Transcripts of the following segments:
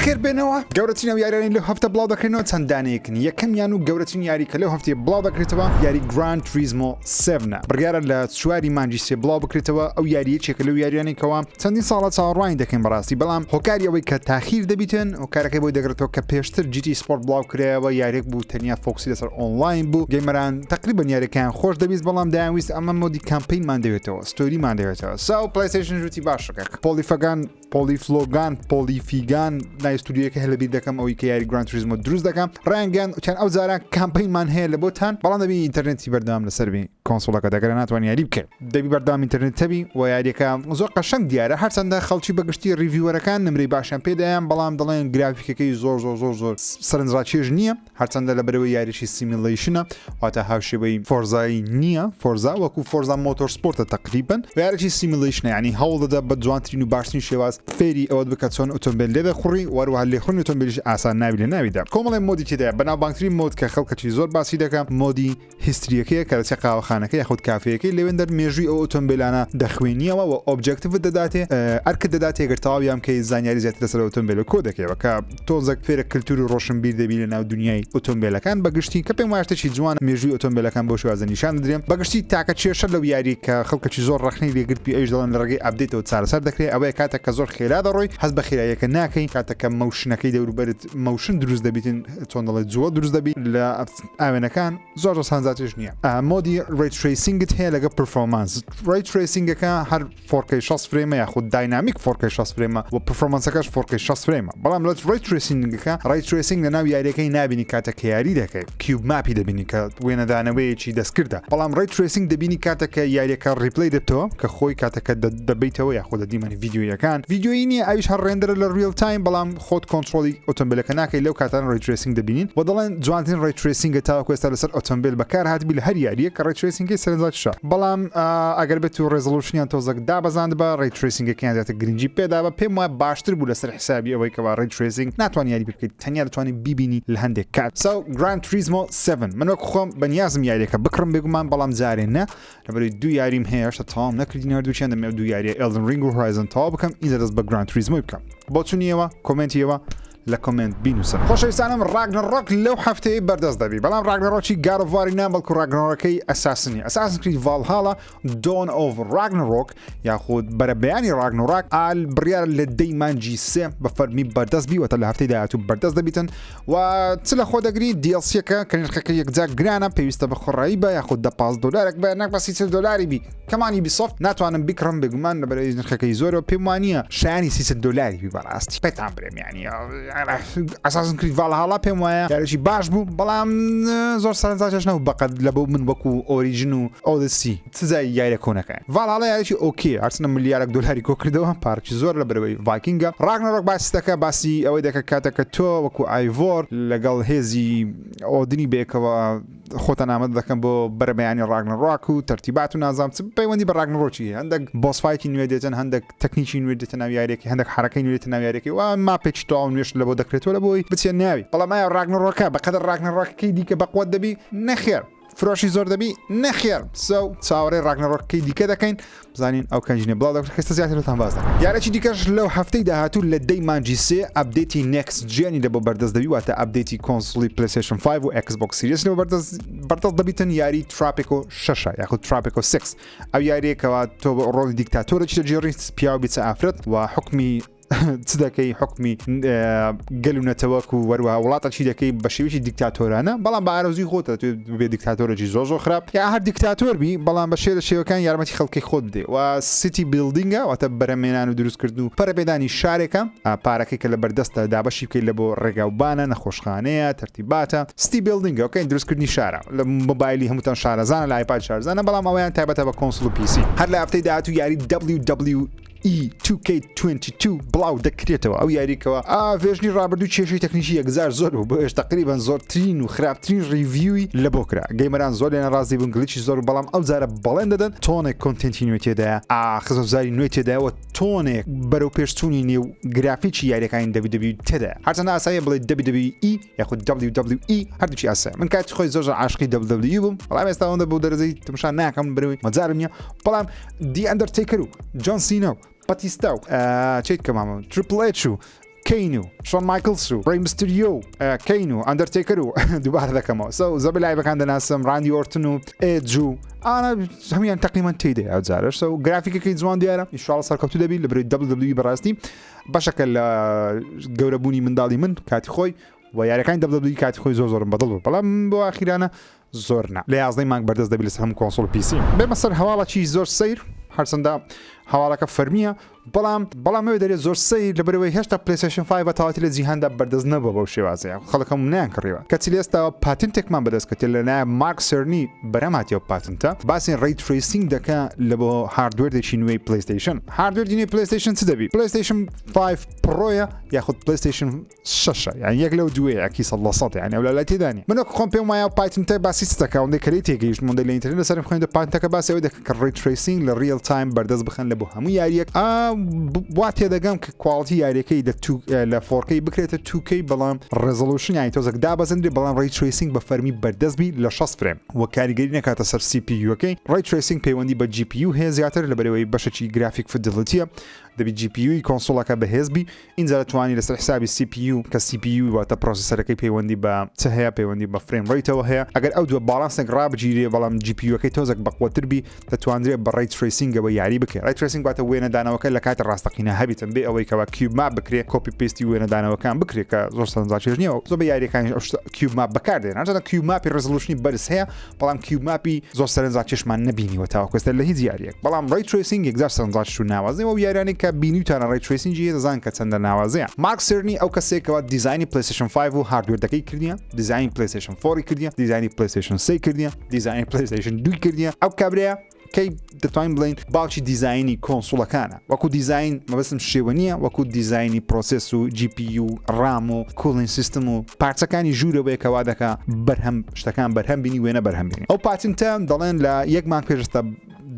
بەخێر بێنەوە. گەورەترین ئەو یاریانەی لەو هەفتە بڵاو دەکرێنەوە چەند دانەیەکن، یەکەمیان و گەورەترین یاری کە لەو هەفتەیە بڵاو دەکرێتەوە یاری Gran Turismo Seven ە، بڕیارە لە چواری مانگی سێ بڵاو بکرێتەوە، ئەو یاری یەکێکە لەو یاریانەی کەوا چەندین ساڵە چاوەڕوانی دەکەین بەڕاستی، بەڵام هۆکاری ئەوەی کە تاخیر دەبیتن هۆکارەکەی بۆی دەگەڕێتەوە کە پێشتر GT Sport بڵاو کرایەوە یاریەک بوو تەنیا focus ی لەسەر ئۆنڵاین بوو، gamer ان تەقریبەن یاریەکەیان خۆش دەویست بەڵام دەیانویست ئەمە mode ی campaign مان دەوێتەوە story مان دەوێتەوە so PlayStation وتی باشە کاک پۆلیفەگان پۆلیفلۆگان پۆلیفیگان ناوی ستودیۆیەکە هەر لەبیر دەکەم ئەوەی کە یاری Gran Turismo دروست دەکەم ڕایانگەیاند وتیان ئەو جارە campaign مان هەیە لە بۆتان بەڵام دەبی ئینتەرنێتی بەردەوام لەسەر بی console ەکە دەگەرە ناتوانانی یاری بکەی دەبی بەردەوام ئینتەرنێت هەبی و یاریەکە زۆر قەشەنگ دیارە هەرچەندە خەڵکی بەگشتی reviewer ەکان نمرەی باشیان پێدایان بەڵام دەڵێن گرافیکەکەی زۆر زۆر زۆر زۆر سەرنجڕاکێش نییە هەرچەندە لەبەرئەوەی یاریی simulation ە واتە هاوشێوەی Forza ی نییە Forza وەکو Forza Motorsport ە تەقریبەن یاریی simulation ە یانی هەوڵ دەدە بە جوانترین و باشترین شێواز فێری ئەوەت بکە چۆن ئۆتۆمبێل لێ دەخوڕی و هەروەها لێخوڕینی ئۆتۆمبێلیش ئاسان نابی لە ناویدا کۆمەڵێ mode ی تێدایە بەناوبانگترین mode کە خەڵکەکی زۆر باسی دەکا mode ی history یەکەیە کە دەچێ قاوەخانەکە یاخود کافێیەکەی لەوێندەر مێژووی ئەو ئۆتۆمبێلانە دەخوێنیەوە و objective ت دەداتێ ئەرکت دەداتێ گەر تەواویان بکەی زانیاری زیاتر لەسەر ئۆتۆمبێلە کۆ دەکەیەوە کە تۆزەک فێرە کلتور و ڕۆشنبیر دەبی لە ناو دنیای ئۆتۆمبێلەکان بە گشتی کە پێم وایە شتێکی جوانە مێژووی ئۆتۆمبێلەکان بەو شێوازە نیشان دەدرێ بە گشتی تاکە کێشە لەو یاری کە خەڵکەکی زۆر ڕەخنەی لێگرت بی ئەویش دەڵێن لە ڕێگەی update ەوە چارەسەر دەکرێ ئەوەیە کاتێک کە زۆر خێرا دەڕۆی هەست بە خێراییەکە ناکەی کاتێک کە motion ەکەی دەوروبەرت motion دروست دەبیتن چۆن دەڵێ جوڵە دروست دەبی لە ئاوێنەکان زۆر زۆر سانزاتیش نییە mode ی ray tracing ت هەیە لەگە performance ray tracing ەکە هەر 4K 60 frame ە یاخود dynamic 4K 60 frame ە و performance ەکەش 4K 60 frame ە بەڵام لە ray tracing ەکە ray tracing لە ناو یاریەکەی نابینی کاتە کە یاری دەکەی cube map ی دەبینی کە وێنەدانەوەیەکی دەستکردە بەڵام ray tracing دەبینی کاتە کە یاریەکە replay دەبتەوە کە خۆی کاتەکە دەبیتەوە یاخود لە دیمەنی ڤیدیۆیەکان ڤیدیۆیی نییە ئەویش هەر render ە لە real time بەڵام خۆت کۆنترۆڵی ئۆتۆمبیلەکە ناکەی لەو کاتانە ray tracing دەبینین و دەڵێن جوانترین ray tracing ە تاوەکو ئێستا لەسەر ئۆتۆمبیل بەکار هاتبی لە هەر یارییەک کە ray tracing ەکەی سەرنجڕاکیشە بەڵام ئەگەر بێت و resolution یان تۆزەک دابەزاندبا ray tracing ەکەیان زیاتر گرنگی پێدابا پێم وایە باشتر بوو لەسەر حسابی ئەوەی کەوا ray tracing ناتوانانی یاری بکەیت تەنیا دەتوانانی بیبینی لە هەندێک کات so Gran Turismo 7 من وەک خۆم بەنیازم یاریەکە بکڕم بێگومان بەڵام جارێ نە لەبەرئەوەی دوو یاریم هەیە هێشتا تەواوم نەکردین هەردووکیان دەمەوێت دوو یاریە Elden Ring و Horizon تەواو بکەم ئینجا دەست بە Gran Turismo ی بکەم بۆچونی ئێوە comment ی ئێوە لە comment بینوسن خۆشەویستانم Ragnarok لەو هەفتەیە بەردەست دەبی بەڵام Ragnarok ی God of War ی نا بەڵکو Ragnarok ەکەی Assassin ی Assassin's Creed Valhalla Dawn of Ragnarok یاخود بەرەبەیانی Ragnarok ئال بڕیار لە دەی مانجی سێ بە فەرمی بەردەست بیوەتە لە هەفتەی داهاتوو بەردەست دەبیتن و چ لە خۆ دەگری DLC ەکە کە نرخەکە یەکجار گرانە پێویستە بە خۆڕایی بە یاخود دە پاز دۆلارێک بە نەک بە 300 دۆلاری بی کەمانی Ubisoft ناتوانم بیکڕم بێگومان لەبەرئەوەی نرخەکەی زۆرە پێم وانییە شایانی 300 دۆلاری بی بەڕاستی پێتان برێم یانی Assassin's Creed Valhalla پێم وایە یاریی باش بوو بەڵام زۆر سەرنجڕاکێش نەبوو بەقەد لە بۆ من وەکو Origin و Odyssey سزای یاریە کۆنەکان. Valhalla یاریی okay ە هەرچەندە ملیارێک دۆلاری کۆکردەوە پارەکی زۆر لە بەرەوەی Viking ە. Ragnarok باسی دەکا باسی ئەوەی دەکا کاتێک کە تۆ وەکو ئایڤۆر لەگەڵ هێزی ئۆدنی بەیەکەوە خۆتان ئامادە دەکەن بۆ بەرەبەیانی Ragnarok و تەرتیبات و نازانم چ پەیوەندی بە Ragnarok ی هەیە هەندێک boss fight ی نوێ دێتن هەندێک تەکنیکی نوێ دێتە ناو یاریەکەی هەندێک حرەکەی نوێ دێتە ناو یاریەکەی و map ێکی تەواو نوێش لەبۆ دەکرێتەوە لە بۆی بچێ ناوی بەڵام ئایا Ragnarok ە بەقەدەر Ragnarok ەکەی دیکە بەقوەت دەبی نەخێر فرۆشی زۆر دەبی نەخێر so چاوەڕێی Ragnarok ەکەی دیکە دەکەین بزانین ئەو کەنجینە بڵاو دەکرێت کەستە زیاتر بۆتان باس دەکەم یارێکی دیکەش لەو هەفتەی داهاتوو لە دەی مانجی سێ update ی next gen ی لە بۆ بەردەست دەبی واتە update ی console ی PlayStation 5 و Xbox Series لە بۆ بەردەست بەردەست دەبیتن یاری Tropico شەشە یاخود Tropico 6 ئەو یاریەکەوە تۆ ڕۆڵی دیکتاتۆرێکی دەگێڕیت پیاو بیچە ئافرەت و حکمی چ دەکەی حکمی گەل و نەتەوەک و وەروە وڵاتە چی دەکەی بە شێوەیەکی دیکتاتۆرانە بەڵام بە ئارەزوی خۆتە بێ دیکتاتۆرێکی زۆر زۆر خراپ یا هەر دیکتاتۆر بی بەڵام بە شێ لە شێوەکان یارمەتی خەڵکی خۆت بدێ و city building ە واتە بەرەمێنان و دروستکردن و پەرەپێدانی شارێکە پارەکەی کە لە بەردەستە دابەشی بکەیت لە بۆ ڕێگاوبانە نەخۆشخانەیە تەرتیباتە city building ە okay دروستکردنی شارە لە مۆبایلی هەمووتان شارەزانە لە iPad شارزانە بەڵام ئەویان تایبەتە بە console و PC هەر لە هەفتەی داهاتوو یاری WWE 2K22 بڵاو دەکرێتەوە ئەو یاریکەوە ئا version ی ڕابردوو کێشەی تەکنیکی یەکجار زۆر بوو بۆیەش تقریبا زۆرترین و خراپترین review ی لە بۆ کرا gamer ان زۆر لێ ناڕازی بوون glitch ی زۆر بەڵام ئەو جارە بەڵێن دەدەن تۆنێک content ی نوێ تێدایە ئا خزمەتگوزاری نوێ تێدایە و تۆنێک بەرەو پێشچوونی نێو گرافیکی یاریەکانی WWE تێدایە هەرچەندە ئاساییە بڵێ WWE یاخود WWE هەردووکی ئاسایە من کاتی خۆی زۆر زۆر عاشقی WWE بووم بەڵام ئێستا ئەوەندە بۆ دەرەجەی تمشا ناکەم برەوەی مەجارم نییە بەڵام The Undertaker و جۆن سینا و باتیستا و چیت کە مامە Triple H و کەین و شۆن مایکلس و ڕی مستریۆ و کەین و ئەندەرتێکەر و دووبارە دەکەمەوە. so زۆربەی لاعیبەکان دەناسم، ڕاندی ئۆرتن و ئێج و ئانا هەمویان تقریبا تێدەی ئەو جارەش. so گرافیکەکەی جوان دیارە، ئینشاڵڵا سەرکەوتوو دەبی لە برۆی WWE. بەڕاستی بەشەکە لە گەورەبوونی منداڵی من کاتی خۆی و یاریەکانی WWE کاتی خۆی زۆر زۆرم بەدڵ بوو، بەڵام بۆ ئاخیرانە زۆر نا. لە یازدەی مانگ بەردەست دەبی لەسەر هەموو console و PC. بێمە سەر هەواڵەکی زۆر سەیر، هەرچەندە هەواڵەکە فەرمییە، بەڵام بەڵام ئەوێ دەرێ زۆر سەیر لەبەرئەوەی هێشتا پلەیستەیشن 5 بە تەواوەتی لە جیهاندا بەردەست نەبووە بەو شێوازەیە خەڵک هەموو نەیان کڕیوە کەچی لە ئێستاوە patent ێکمان بەدەست کەوتیە لە لایەن مارک سێرنی بەرهەم هاتیە ئەو patent ە باسی ray tracing دەکا لە بۆ hardware ێکی نوێی پلەیستەیشن. hardware ی نوێی پلەیستەیشن چ دەبی؟ پلەیستەیشن 5 Pro یە یاخود پلەیستەیشن شەشە یان یەک لەو دووەیە ئەکی 100% یانی ئەو لای تێدا نیە. من وەک خۆم پێم وایە patent ە باسی چ دەکا ئەوەندەی کە لێی تێگەیشتم ئەوەندەی لە ئینتەرنێت لەسەرم خوێندە patent ەکە باسی ئەوەی دەکا کە ray tracing لە real time بەردەست بخەن لە بۆ هەموو یاریەک ئا وا تێدەگەم کە quality یاریەکەی لە two لە 4K بکرێتە 2K بەڵام resolution یانی تۆزێک دابەزێنرێ بەڵام ray tracing بە فەرمی بەردەست بی لە 60 frame و کاریگەری نەکاتە سەر CPU ەکەی. ray tracing پەیوەندی بە GPU هەیە زیاتر لەبەرئەوەی بەشێکی graphic fidelity ە دەبی GPU ی console ەکە بەهێز بی ئینجا دەتوانی لەسەر حسابی CPU کە CPU واتە processor ەکەی پەیوەندی بە چ هەیە پەیوەندی بە frame rate ەوە هەیە ئەگەر ئەو دووە باڵانسێک ڕابگیرێ بەڵام GPU ەکەی تۆزێک بەقوەتر بی دەتواندرێت بە ray tracing ەوە یاری بکرێ ray tracing واتە وێنەدانەوەکە لە کاتی ڕاستەقینە هەبیتن بێ ئەوەی کەوا cube map بکرێ copy paste ی وێنەدانەوەکان بکرێ کە زۆر سەرنجڕاکێش نییە و زۆربەی یاریەکانیش ئەو شتە cube map بەکاردێن هەرچەندە cube map ی resolution ی بەرز هەیە بەڵام cube map ی زۆر سەرنجڕاکێشمان نەبینیوە تاوەکو ئێستا لە هیچ یاریەک، بەڵام ray tracing یەکجار سەرنجڕاکێش و ناوازەیە و ئەو یاریانەی کە بینیوتانە ray tracing ی هەیە دەزانن کە چەندە ناوازەیە. مارک سێرنی ئەو کەسەیە کەوا دیزاینی پلەیستەیشن 5 و hardware ەکەی کردیە، دیزاینی پلەیستەیشن 4 ی کردیە، دیزاینی پلەیستەیشن 3 کردیە، دیزاینی پلەیستەیشن 2 کردیە، ئەو کابرایە کەی دەتوانین بڵێین باوکی دیزاینی console ەکانە وەکو دیزاین مەبەستم شێوە نییە وەکو دیزاینی process و GPU RAM و cooling system و پارچەکانی ژوورەوەیە کە وا دەکا بەرهەم شتەکان بەرهەم بینی وێنە بەرهەم بینی ئەو patent ە دەڵێن لە یەک مانگ پێش ئێستا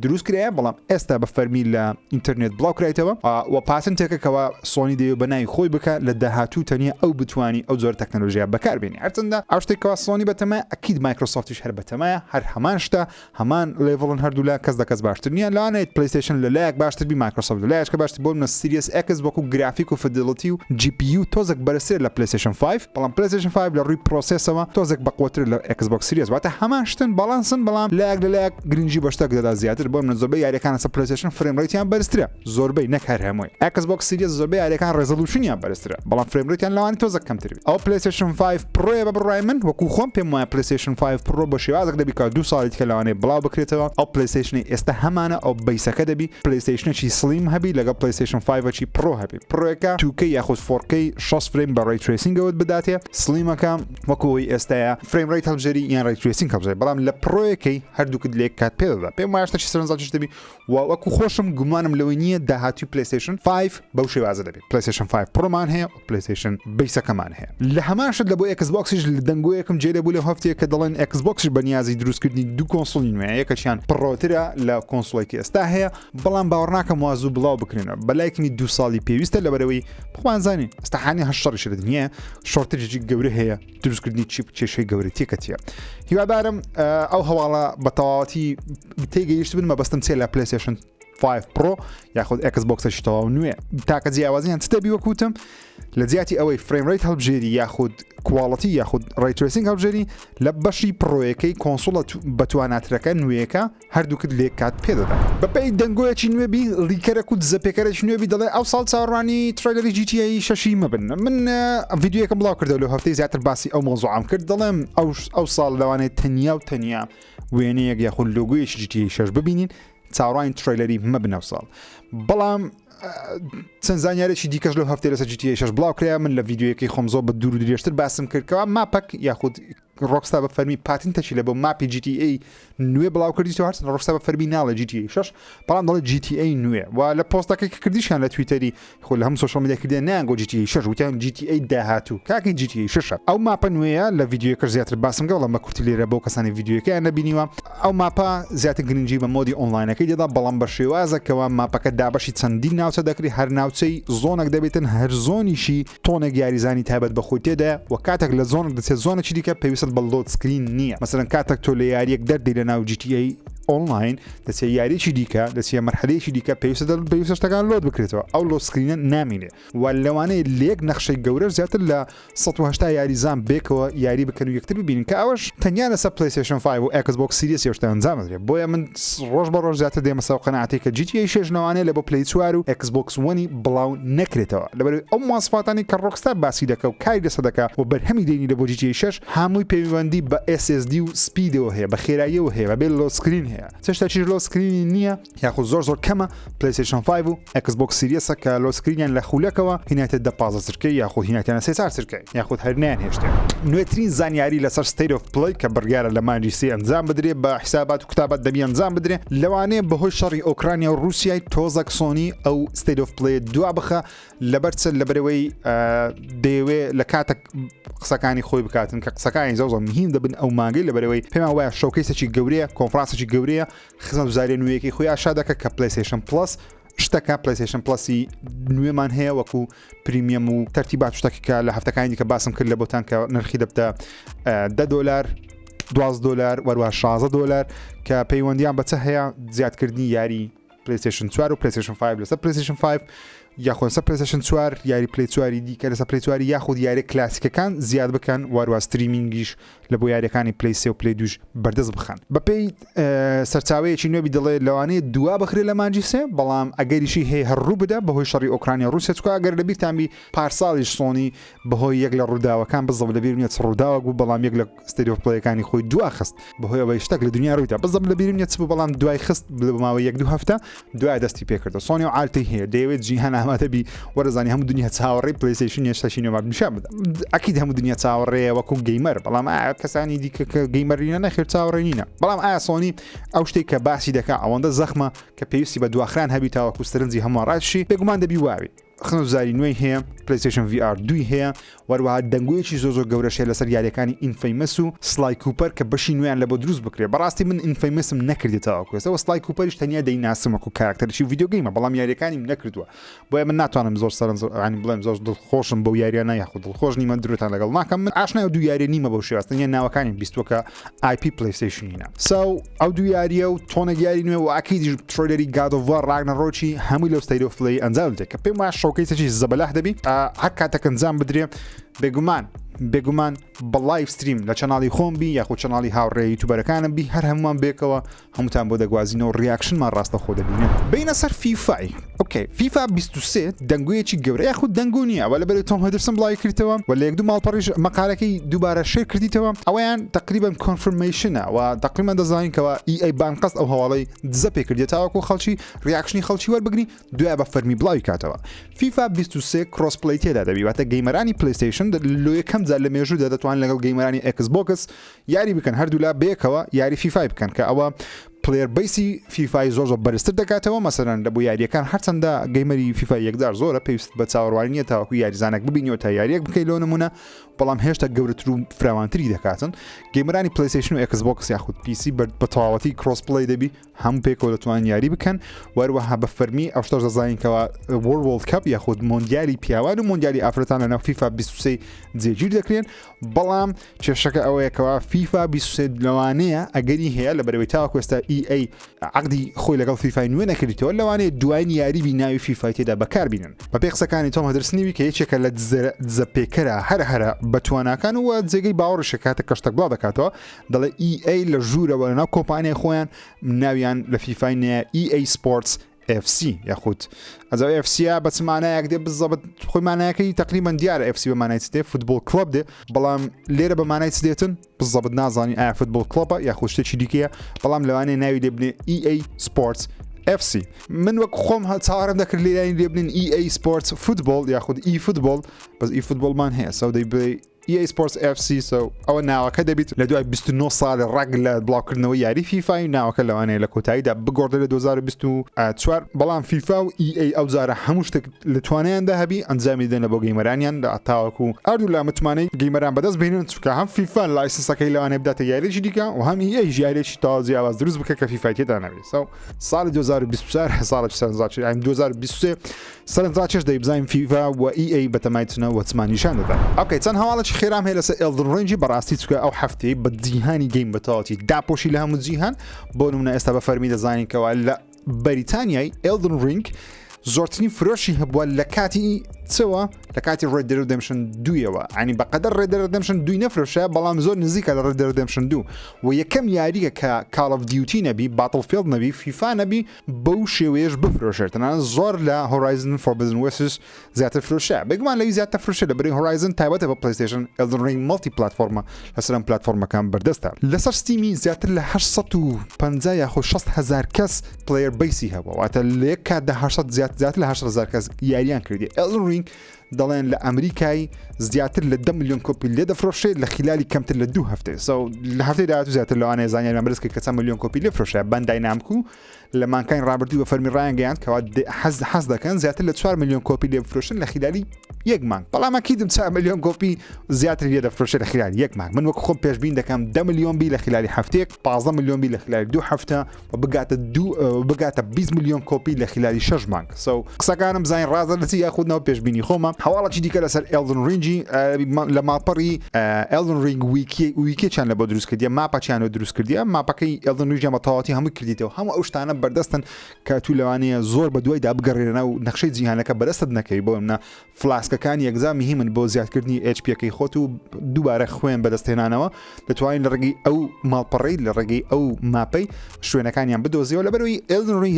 دروست کرایە بەڵام ئێستا بە فەرمی لە ئینتەرنێت بڵاو کرایتەوە و patent ێکە کەوا سۆنی دەیەوێت بە ناوی خۆی بکە لە داهاتوو تەنیا ئەو بتوانی ئەو جۆرە تەکنەلۆژیا بەکاربێنی هەرچەندە ئەو شتێک کەوا سۆنی بەتەمایە ئەکید مایکرۆسۆفتیش هەر بەتەمایە هەر هەمان شتە هەمان level ن هەردوولا کەس لە کەس باشتر نییە لەوانەیە پلەیستەیشن لە لایەک باشتر بی مایکرۆسۆفت لە لایەکە باشتر بۆ منە Series X وەکو گرافیک و fidelity و GPU تۆزێک بەرزترە لە پلەیستەیشن 5 بەڵام پلەیستەیشن 5 لە ڕووی process ەوە تۆزێک بەقوەترە لە ئێکس بۆکس Series واتە هەمان شتن باڵانسن بەڵام لایەک لە لایەک گرنگی بە شتێک دەدا زیاتر بۆ منە زۆربەی یاریەکان لەسەر پلەیستەیشن frame rate یان بەرزترە زۆربەی نەک هەر هەمووی ئێکس بۆکس Series زۆربەی یاریەکان resolution یان بەرزترە بەڵام frame rate یان لەوانی تۆزێک کەمتر بی ئەوە پلەیستەیشن 5 Pro یە بە بڕوای من وەکو خۆم پێم وایە پلەیستەیشن 5 Pro بە شێوازێک دەبی کە دوو ساڵی دیکە لەوانەیە بڵاو بکرێتەوە ئەو پلەیستەیشنەی ئێستا هەمانە ئەو base ەکە دەبی پلەیستەیشنێکی slim هەبی لەگەڵ پلەیستەیشن 5 ەکی Pro هەبی Pro ەکە 2K یاخود 4K 60 frame بە ray tracing ەوەت بداتێ slim ەکە وەکو ئەوەی ئێستاە frame rate هەڵبژێری یان ray tracing هەڵبژێری بەڵام لە Pro ەکەی هەردووکت لێک کات پێ دەدا پێم وایە شتێکی سەرنجڕاکێش دەبی و وەکو خۆشم گومانم لەوەی نییە داهاتوی پلەیستەیشن 5 بەو شێوازە دەبێت پلەیستەیشن 5 Pro مان هەیە و پلەیستەیشن base ەکەمان هەیە لە هەمان شت لە بۆ ئێکس بۆکسیش لە دەنگۆیەکم جێ لێ بوو لەو هەفتەیە کە دەڵێن ئێکس بۆکسیش بە نیازی دروستکردنی دوو console ی نوێیە یەکەکیان Pro ترە لە console ێکی ئێستا هەیە بەڵام باوەڕ ناکەم وا زوو بڵاو بکرێنەوە بەلایکمی دوو ساڵی پێویستە لەبەرەوەی خۆمان زانین ئێستا حانی هەر شەڕیش لە دنیا shortage ێکی گەورە هەیە دروستکردنی chip کێشەی گەورە تێکەتیە هیوادارم ئەو هەواڵە بە تەواوەتی تێگەیشت بن مەبەستم چێ لە پلەیستەیشن 5 Pro یاخود ئێکس بۆکسەشی تەواو نوێ تاکە جیاوازیان چ دەبی وەکوتم لە جیاتی ئەوەی frame rate هەڵبژێری یاخود quality یاخود ray tracing هەڵبژێری لە بەشی Pro یەکەی console ە بەتواناترەکە نوێیەکە هەردووکت لێک کات پێدەدا. بەپێی دەنگۆیەکی نوێ بی leaker ەک و دزەپێکەرێکی نوێ بی دەڵێ ئەو ساڵ چاوەڕوانی trailer ی GTA شەشی مەبن. من ڤیدیۆیەکم بڵاو کردەوە لەو هەفتەی زیاتر باسی ئەو مەوزوعەم کرد دەڵێم ئەو ئەو ساڵ لەوانەیە تەنیا و تەنیا وێنەیەک یاخود لۆگۆیەکی GTA شەش ببینین چاوەڕوانی trailer ی مەبن ئەو ساڵ. بەڵام چەند زانیارێکی دیکەش لەو هەفتەی لەسەر GTA شەش بڵاو کرا من لە ڤیدیۆیەکەی خۆم زۆر بە دوور و درێژتر باسم کرد کەوا map ەک یاخود ڕۆکستا بە فەرمی patent ەکی لە بۆ map ی GTA نوێ بڵاو کردیتەوە هەرچەندە ڕۆکستا بە فەرمی ناڵێ GTA 6 بەڵام دەڵێ GTA نوێ و لە پۆستەکەی کە کردیشیان لە تویتەری خۆ لە هەموو social media کردیان نەیان گۆ GTA 6 وتیان GTA داهاتوو کاکی GTA 6 ئەو map ە نوێیە لە ڤیدیۆیەکەش زیاتر باسم کرد بەڵام بە کورتی لێرە بۆ کەسانی ڤیدیۆیەکەیان نەبینیوە ئەو map ە زیاتر گرنگی بە mode ی ئۆنلاینەکەی دەدا بەڵام بە شێوازەکەوە map ەکە دابەشی چەندین ناوچە دەکرێت هەر ناوچەی zone ێک دەبێتن هەر zone یشی zone ێک یاریزانی تایبەت بە خۆی تێدایە و کاتێک لە zone ێک دەچێت zone ێکی دیکە پێویستت بە load screen نییە مەسەلەن کاتێک تۆ لە یاریەک دەردەی لە ناو GTA. ئۆنلاین دەچێ یاریی دیکە دەچێ مەرحەلەیەکی دیکە پێویستە پێویستە شتەکان load بکرێتەوە ئەو load screen ە نامینێ و لەوانەیە لەیەک نەخشەی گەورەش زیاتر لە 180 یاریزان بێکەوە یاری بکەن و یەکتر ببینن کە ئەوەش تەنیا لەسەر PlayStation 5 و Xbox Series هێشتا ئەنجام دەدرێت بۆیە من ڕۆژ بە ڕۆژ زیاتر دێمە سەر قەناعەتی کە GTA 6 لەوانەیە لە بۆ Play 4 و Xbox One ی بڵاو نەکرێتەوە لەبەرئەوەی ئەو مواسفاتانەی کە Rockstar باسی دەکا و کاری لەسەر دەکا و بەرهەمی دێنی لە بۆ GTA 6 هەمووی پەیوەندی بە SSD و speed ەوە هەیە بە خێراییەوە هەیە بەبێ load screen هەیە چشتەکیش load screen ی نییە یاخود زۆر زۆر کەمە PlayStation 5 و Xbox Series ە کە load screen یان لە خولەکەوە هیناتە دە 15 چرکەی یاخود هیناتیانە سێ چار چرکەی یاخود هەر نیان هێشتێ. نوێترین زانیاری لەسەر State of Play کە بڕیارە لە مانگی سێ ئەنجام بدرێ بە حسابات و کتابات دەبی ئەنجام بدرێ لەوانەیە بەهۆی شەڕی ئۆکرانیا و رووسیای تۆزەک سۆنی ئەو State of Play دوا بخە لەبەر چ لەبەرەوەی دەیەوێ لە کاتە قسەکانی خۆی بکاتن کە قسەکانی زۆر زۆر مهم دەبن ئەو مانگەی لەبەرەوەی پێمان وایە showcase ێکی گەورەیە کۆنفرانسێکی گەورەیە خزمەتگوزاریە نوێیەکەی خۆی ئاشا دەکە کە PlayStation Plus شتەکە PlayStation Plus ی نوێمان هەیە وەکو premium و تەرتیبات شتەکە کە لە هەفتەکانی دیکە باسم کرد لە بۆتان کە نرخی دەبتە 10 دلار 12 دلار وەروە 16 دلار کە پەیوەندیان بەچە هەیە زیادکردنی یاری PlayStation 4 و PlayStation 5 لەسەر PlayStation 5 یاخۆ لەسەر PlayStation 4 یاری Play 4 دیکە لەسەر Play 4 یاخود یاری کلاسیکەکان زیاد بکەن واروە streaming یش لە بۆ یاریەکانی Play سێ و Play دوش بەردەست بخەن. بەپێی سەرچاوەیەکی نوێبی دەڵێ لەوانەیە دوا بخرێ لە مانگی سێ، بەڵام ئەگەریشی هەیە هەر ڕوو بدا بەهۆی شەڕی ئۆکرانیا و ڕووسیا، چونکە ئەگەر لەبیرتان بی پارساڵیش سۆنی بەهۆی یەک لە ڕووداوەکان بزەبت لەبیرم نیە چ ڕووداوەک بوو بەڵام یەک لە State of Play ەکانی خۆی دوا خست بەهۆی ئەوەی شتێک لە دنیا ڕوویدا بزەبت لەبیرم نیە چ بوو بەڵام دوای خست لە ماوەی یەک دوو هەفتە دوای دەستی پێکردەوە سۆنی و عالتی هەیە دەیەوێت جیهان ئامادە بی وەرەزانی هەموو دنیا چاوەڕێی PlayStation هێشتاشی نوێ نیشان بدە ئەکید هەموو دنیا چاوەڕێیە وەکو gamer بەڵام ئایا کەسانی دیکە کە gamer ینە نەخێر چاوەڕێ نینە بەڵام ئایا سۆنی ئەو شتێک کە باسی دەکا ئەوەندە زەخمە کە پێویستی بە دواخران هەبی تاوەکو سەرنجی هەمووان ڕاکشی بێگومان دەبی واوی خزمەتگوزاری نوێی هەیە PlayStation VR دووی هەیە وەروەها دەنگۆیەکی زۆر زۆر گەورەش هەیە لەسەر یاریەکانی Infamous و Sly Cooper کە بەشی نوێیان لە بۆ دروست بکرێ بەڕاستی من Infamous م نەکردی تاوەکو ئێستا وە Sly Cooper یش تەنیا دەیناسم وەکو کاراکتەرێکی video game ە بەڵام یاریەکانیم نەکردووە بۆیە من ناتوانم زۆر سەرنج ینی بڵێم زۆر دڵخۆشم بەو یاریانە یاخود دڵخۆش نیمە درۆتان لەگەڵ ناکەم من ئاشنای ئەو دوو یاریە نیمە بەو شێواز تەنیا ناوەکانیم بیستووە کە IP PlayStation ینە so ئەو دوو یاریە و تۆنێک یاری نوێ و ئەکیدیش trailer ی God of War Ragnarok ی هەمووی لەو State of Play ئەنجام بدرێت کە پێم وایە showcase ێکی زەبەلاح دەبی هەر کاتێک ئەنجام بدرێ بێگومان بێگومان بە live stream لە channel ی خۆم بی یاخود channel ی هاوڕێ YouTuber ەکانم بی هەر هەمووان بێکەوە هەمووتان بۆ دەگوازینەوە reaction مان ڕاستەخۆ دەبینن. بینە سەر فیفای okay فیفا 23 دەنگۆیەکی گەورە یاخود دەنگۆ نییە وە لەبەر تۆم هێدرسن بڵاوی کردەوە و لە یەک دوو ماڵپەڕیش مەقالەکەی دووبارە share کردیتەوە ئەوەیان تقریبا confirmation ە و تقریبا دەزانین کەوا EA بانقەست ئەو هەواڵەی دزە پێ کردێت تاوەکو خەڵکی reaction ی خەڵکی وەربگری دوای بە فەرمی بڵاوی کاتەوە فیفا 23 cross-play تێدا دەبی واتە gamer انی PlayStation لۆ یەکەم جار لە مێژوودا دەتوان لەگەڵ gamer انی Xbox یاری بکەن هەردوولا بەیەکەوە یاری فیفای بکەن کە ئەوە player base ی فیفای زۆر زۆر بەرزتر دەکاتەوە مەسەرەن لە بۆ یاریەکان هەرچەندە gamer ی فیفای یەکجار زۆرە پێویست بە چاوەڕوانی نییە تاوەکو یاریزانێک ببینیەوە تا یاریەک بکەیت لۆ نمونە بەڵام هێشتا گەورەتر و فراوانتری دەکاتن gamer انی PlayStation و Xbox یاخود PC بە تەواوەتی cross-play دەبی هەموو پێکەوە دەتوانن یاری بکەن وەروەها بە فەرمی ئەو شتەش دەزانین کەوا World Cup یاخود مۆندیالی پیاوان و مۆندیالی ئافرەتان لەناو فیفا 23 جێگیر دەکرێن بەڵام کێشەکە ئەوەیە کەوا فیفا 23 لەوانەیە ئەگەری هەیە لە بەرەوەی تاوەکو ئێستا EA عقدی خۆی لەگەڵ فیفای نوێ نەکردیتەوە لەوانەیە دوایین یاری بی ناوی فیفای تێدا بەکاربینن بەپێی قسەکانی تۆم هەدرسنیوی کە یەکێکە لە دزە پێکەرە هەرە هەرە بەتواناکان و جێگەی باوەڕیشە کاتێک کە شتێک بڵاو دەکاتەوە دەڵێ EA لە ژوورەوە لەناو کۆمپانیای خۆیان ناویان لە فیفای نەیە EA Sports FC یاخود ئەجا FC بە چ مانایەک دێ بزەبت خۆی مانایەکەی تقریبا دیارە FC بە مانای چ دێ football club دێ بەڵام لێرە بە مانای چ دێتن بزەبت نازانی ئایا football club ە یاخود شتێکی دیکەیە بەڵام لەوانەیە ناوی لێ بنێ EA Sports FC من وەک خۆم چاوەڕێم دەکرد لێرانی لێ بنێن EA Sports Football یاخود eFootball بەس eFootball مان هەیە so دەی بڵێ EA Sports FC so ئەوە ناوەکە دەبیت لە دوای 29 ساڵ ڕەگ لە بڵاوکردنەوەی یاری فیفای ناوەکە لەوانەیە لە کۆتاییدا بگۆڕدرێت لە 2024 بەڵام فیفا و EA ئەو جارە هەموو شتێک لە توانایاندا هەبی ئەنجامی دەن لە بۆ gamer انیان لە تاوەکو هەردوو لا متمانەی gamer ان بەدەست بهێنن چونکە هەم فیفا license ەکەی لەوانەیە بداتە یاریێکی دیکە و هەم EA یاریێکی تەواو جیاواز دروست بکە کە فیفای تێدا نەبێت so ساڵی 2024 ساڵی 2023 سەرنجڕاکێش دەی بزانین فیفا و EA بەتەمای چنە و چمان نیشان دەدەن. okay چەند هەواڵێکی هەواڵێکی خێرام هەیە لەسەر Elden Ring ی بەڕاستی چکە ئەو هەفتەی بە جیهانی game بەتەواوەتی داپۆشی لە هەموو جیهان بۆ نمونە ئێستا بە فەرمی دەزانین کەوا لە بەریتانیای Elden Ring زۆرترین فرۆشی هەبووە لە کاتی چەوە لە کاتی Red Dead Redemption دوویەوە ئەنی بەقەدەر Red Dead Redemption دووی نەفرۆشە بەڵام زۆر نزیکە لە Red Dead Redemption دوو و یەکەم یاریە کە Call of Duty نەبی Battlefield نەبی فیفا نەبی بەو شێوەیەش بفرۆشێت تەنانەت زۆر لە Horizon Forbidden West ش زیاتر فرۆشە بێگومان لەوی زیاتر فرۆشە لە بەری Horizon تایبەتە بە PlayStation Elden Ring multi platform ە لەسەر ئەم پلاتفۆرمەکان بەردەستە. لەسەر Steam ی زیاتر لە 850 یاخود 60 هەزار کەس player base ی هەبووە واتە لە یەک کاتدا 800 زیات زیاتر لە 800 هەزار کەس یاریان کردی Elden Ring دەڵێن لە ئەمریکای زیاتر لە 10 ملیۆن کۆپی لێ دەفرۆشێت لە خلالی کەمتر لە دوو هەفتەی so لە هەفتەی داهاتوو زیاتر لەوانەیە زانیاریمان بەدەست کە چەند ملیۆن کۆپی لێ فرۆشرا Bandai Namco لە مانگانی ڕابردوو بە فەرمی ڕایانگەیاند کەوا حەز حەز دەکەن زیاتر لە 4 ملیۆن کۆپی لێ بفرۆشن لە خلالی یەک مانگ بەڵام ئەکیدم 4 ملیۆن کۆپی زیاتر لێ دەفرۆشێت لە خلالی یەک مانگ من وەک خۆم پێشبین دەکەم 10 ملیۆن بی لە خلالی هەفتەیەک 15 ملیۆن بی لە خلالی دوو هەفتە و بگاتە دوو بگاتە 20 ملیۆن کۆپی لە خلالی 6 مانگ so قسەکانم بزانین ڕاستە لە چی یاخود نەوە پێشبینی خۆمە. هەواڵێکی دیکە لەسەر Elden Ring ی لە ماڵپەڕی Elden Ring wiki ویکیچیان لە بۆ دروست کردیە ماپەچیان لۆ دروست کردیە ماپەکەی Elden Ring یان بە تەواوەتی هەمووی کردیتەوە هەموو ئەو شتانە بەردەستن کە تو لەوانەیە زۆر بە دوایدا بگەڕێنە ناو نەخشەی جیهانەکە بەدەستت نەکەوی بۆ منە flask ەکان یەکجار مهمن بۆ زیادکردنی HP ەکەی خۆت و دووبارە خوێن بەدەستهێنانەوە دەتوانین لە ڕێگەی ئەو ماڵپەڕەی لە ڕێگەی ئەو ماپەی شوێنەکانیان بدۆزیەوە لەبەرەوەی Elden Ring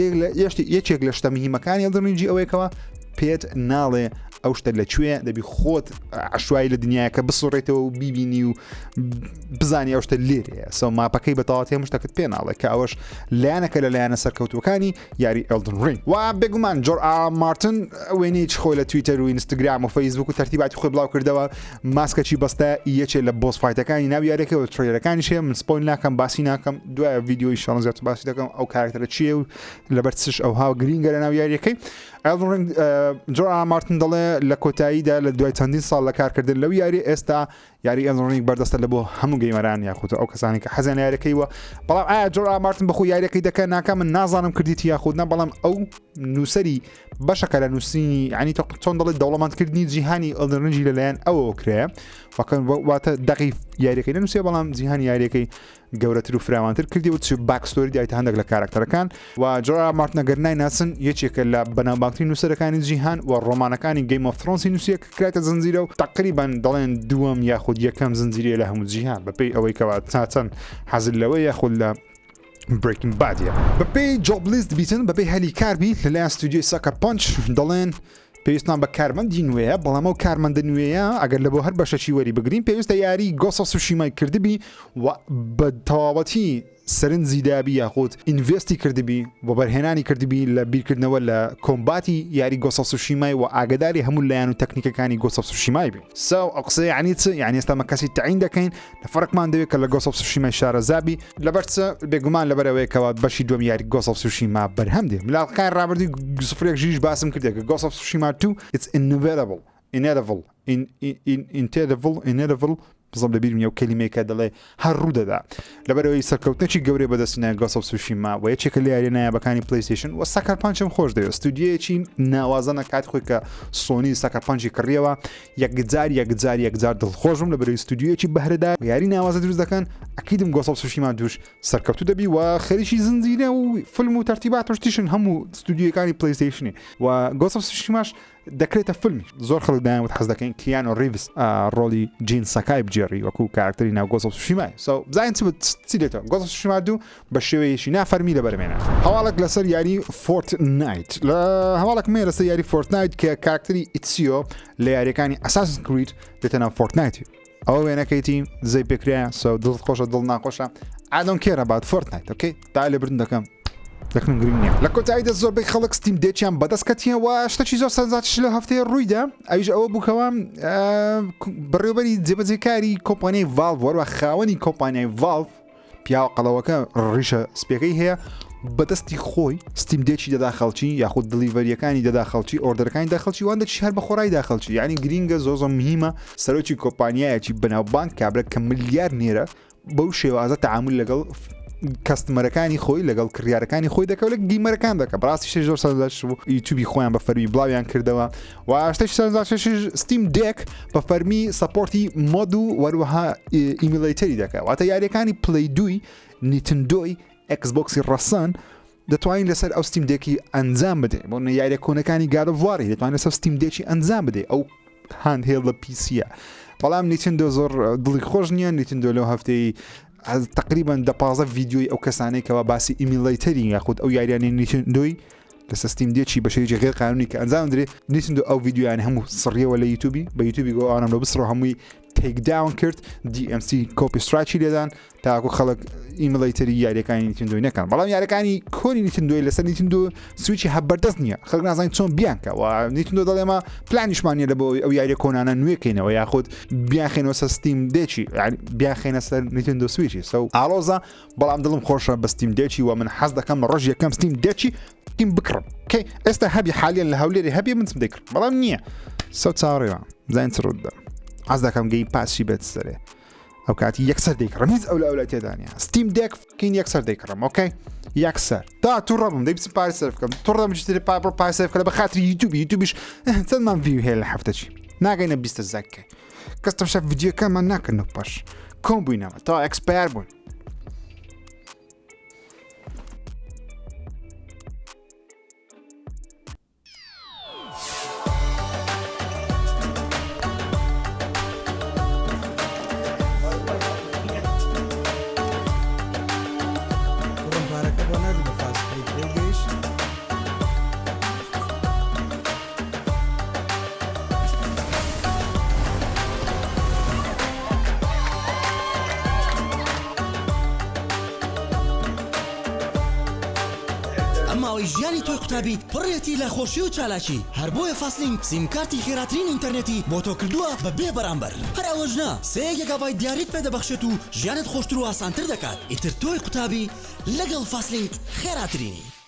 یەکێک لە شتە مهمەکانی Elden Ring ی ئەوەیەکەوە پێت ناڵێ ئەو شتە لە کوێ دەبی خۆت عشوایی لە دنیاکە بسوڕێتەوە و بیبینی و بزانی ئەو شتە لێرەیە so ماپەکەی بەتەواتی هەموو شتەکەت پێ ناڵێ کە ئەوەش لایەنەکە لە لایەنە سەرکەوتوەکانی یاری Elden Ring و بێگومان جۆرج ئار مارتن وێنەیەکی خۆی لە تویتەر و ئینستاگرام و فەیسبوک و تەرتیباتی خۆی بڵاو کردەوە ماسکەکی بەستە یەکێ لە boss fight ەکانی ناو یاریەکە و trailer ەکانیش هەیە من spoil ناکەم باسی ناکەم دوای ڤیدیۆی شەڵ زیاتر باسی دەکەم ئەو کارکتەرە چییە و لەبەر چش ئەو هاو گرینگە لە ناو یاریەکەی Elden Ring جۆرج ئار مارتن دەڵێ لە کۆتاییدا لە دوای چەندین ساڵ لە کارکردن لەو یاری ئێستا یاری Elden Ring بەردەستە لە بۆ هەموو gamer ان یاخود ئەو کەسانی کە حەزیان لە یاریەکەی وە بەڵام ئایا جۆرج ئار مارتن بەخۆی یاریەکەی دەکە ناکە من نازانم کردیتی یاخود نا بەڵام ئەو نووسەری بەشەکە لە نووسینی ینی تۆ چۆن دەڵێت دەوڵەمەندکردنی جیهانی Elden Ring ی لەلایەن ئەوەوە کرایە وەکەن واتە دەقی یاریەکەی نەنووسێ بەڵام جیهانی یاریەکەی گەورەتر و فراوانتر کردی و چ backstory دایتە هەندێک لە کارکتەرەکان و جۆرج ئار مارتن ئەگەر نایناسن یەکێکە لە بەناوبانگترین نووسەرەکانی جیهان و ڕۆمانەکانی Game of Thrones ی نووسیە کە کرایتە زنجیرە و تقریبا دەڵێن دووەم یاخود یەکەم زنجیرەیە لە هەموو جیهان بەپێی ئەوەی کەوا تا چەند حەزت لەوە یاخود لە Breaking Bad ە. بەپێی job list بیتن بەپێی هەلی کار بی لەلایەن ستودیۆی Sucker Punch دەڵێن پێویستمان بە کارمەندی نوێیە بەڵام ئەو کارمەندە نوێیە ئەگەر لە بۆ هەر بەشەکی وەری بگرین پێویستە یاری Ghost of Tsushima ی کردبی و بە تەواوەتی سەرنجی دابی یاخود invest ی کردبی وەبەرهێنانی کردبی لە بیرکردنەوە لە combat ی یاری Ghost of Tsushima ی و ئاگداری هەموو لایەن و تەکنیکەکانی Ghost of Tsushima ی بی so ئەو قسەیە یعنی چ؟ یعنی ئێستا مە کەسی تەعین دەکەین لە فەرقمان دەوێت کە لە Ghost of Tsushima ی شارەزابی لەبەر چ بێگومان لەبەر ئەوەیە کەوا بەشی دووەم یاری Ghost of Tsushima بەرهەم دێ ملاقای ڕابردووی سفرێک ژیش باسم کردێ کە Ghost of Tsushima 2 it's inevitable inevitable in in inevitable inevitable بزم لە بیرم نییە ئەو کەلیمەیە کە دەڵێ هەر ڕوو دەدا لەبەرەوەی سەرکەوتنێکی گەورەی بەدەستهێنا Ghost of Tsushima و یەکێکە لە یاریە نایابەکانی PlayStation و Sucker Punch م خۆش دەوێت ستودیۆیەکی ناوازە نەکات خۆی کە سۆنی Sucker Punch ی کڕیەوە یەکجار یەکجار یەکجار دڵخۆشم لە بەرەوەی ستودیۆیەکی بەهرەدار یاری ناوازە دروست دەکەن ئەکیدم Ghost of Tsushima دووش سەرکەوتو دەبی و خەریکی زنجیرە و فیلم و تەرتیبات و شتیشن هەموو ستودیۆکانی PlayStation ی و Ghost of Tsushima ش دەکرێتە فیلمی زۆر خەڵک دایان وت حەز دەکەین کیانۆ ڕیڤز ڕۆڵی جین سەکای بگێڕی وەکو کارکتەری ناو Ghost of Tsushima ی so بزانین چ چی دێتەوە Ghost of Tsushima دوو بە شێوەیەکی نافەرمی لەبەرمێنە هەواڵێک لەسەر یاری Fortnite لە هەواڵێک مێ لەسەر یاری Fortnite کە کارکتەری ئیتسیۆ لە یاریەکانی Assassin's Creed دێتە ناو Fortnite ئەوە وێنەکەیتی دزەی پێکرا so دڵت خۆشە دڵ ناخۆشە I don't care about Fortnite okay تا لێبردن دەکەم دەکەم گرنگ نییە لە کۆتاییدا زۆربەی خەڵک Steam Deck یان بەدەست کەتیەوە شتێکی زۆر سەرنجڕاکیش لەو هەفتەیە ڕوویدا ئەویش ئەوە بووکەوە بەڕێوبەری جێبەجێکاری کۆمپانیای Valve وەروە خاوەنی کۆمپانیای Valve پیاوە قەڵەوەکە ڕیشە سپیەکەی هەیە بەدەستی خۆی Steam Deck ی دەدا خەڵکی یاخود delivery یەکانی دەدا خەڵکی order ەکانی دا خەڵکی وان دەچی هەر بە خۆڕای دا خەڵکی یعنی گرینگە زۆ زۆ مهمە سەرۆکی کۆمپانیایەکی بەناوبانگ کابرا کە ملیار نێرە بەو شێوازە تەعامل لەگەڵ customer ەکانی خۆی لەگەڵ کڕیارەکانی خۆی دەکەوت لە gamer ەکان دەکە بەڕاستی شتێک زۆر سەرنجڕاکێش بوو یوتیوبی خۆیان بە فەرمی بڵاویان کردەوە و شتێکی سەرنجڕاکێشیش Steam Deck بە فەرمی support ی mod و وەروەها emulator ی دەکە واتە یاریەکانی Play دووی Nintendo ی Xbox ی ڕەسەن دەتوانین لەسەر ئەو Steam Deck ی ئەنجام بدەین بۆ یاریە کۆنەکانی God of War ی دەتوانین لەسەر Steam Deck ی ئەنجام بدەیت ئەو handheld ە PC یە بەڵام Nintendo زۆر دڵی خۆش نییە Nintendo لەو هەفتەی تقریبا دە پازە ڤیدیۆی ئەو کەسانەی کەوا باسی emulator ی یاخود ئەو یاریانەی Nintendo ی لەسەر Steam Deck ی بە شێوەیەکی غێر قانونی کە ئەنجام درێ Nintendo ئەو ڤیدیۆیان هەموو سڕیەوە لە یوتیوبی بە یوتیوبی گۆ ئەوانم لە بسڕۆ هەمووی take down کرد DMC copy strike ی لێدان تاکو خەڵک emulator ی یاریەکانی Nintendo ی نەکەن بەڵام یاریەکانی کۆنی Nintendo ی لەسەر Nintendo Switch ی هەر بەردەست نییە خەڵک نازانین چۆن بیانکە و Nintendo دەڵێ ئێمە پلانیشمان نییە لە بۆ ئەو یاریە کۆنانە نوێکەینەوە یاخود بیانخێنەوە سەر Steam Deck ی بیانخێنە سەر Nintendo Switch ی so ئاڵۆزە بەڵام دڵم خۆشە بە Steam Deck ی و من حەز دەکەم لە ڕۆژ یەکەم Steam Deck ی تیم بکڕم کەی ئێستا هەبی حالیان لە هەولێری هەبی من دەکڕ بەڵام نییە so چاوەڕێوە زین چ ڕوودە حەز دەکەم Game Pass ی بێت سەرێ ئەو کاتی یەکسەر دەیکڕم هیچ ئەو لە ئەولای تێدا نیە Steam Deck fucking یەکسەر دەیکڕم okay یەکسەر تا تووڕە بووم دەی بچم پارە سەرف بکەم تووڕە بم چیتر پا بڕۆ پارە سەرف بکە لە بە خاتری یوتیوب یوتیوبیش چەندمان view هەیە لە هەفتەچی ناگەینە بیستە زەکەی کەس تەماشا ڤیدیۆکەمان ناکەن و پاش کۆم بووینەوە تا expire بوون کوڕم پارەکە بۆ ناردی بە فاست پەی پێ گەیشت؟ ئەم ماوەی ژیانی تۆی قوتابی پڕیەتی لە خۆشی و چالاکی، هەر بۆیە فاستلینک سیمکارتی خێراترین ئینتەرنێتی بۆ تۆ کردووە بە بێ بەرامبەر. هەر ئەوەش نا، سێ گێگابایت دیاریت پێ دەبەخشێت و ژیانت خۆشتر و ئاسانتر دەکات. ئیتر تۆی قوتابی لەگەڵ فاستلینک خێراترینی.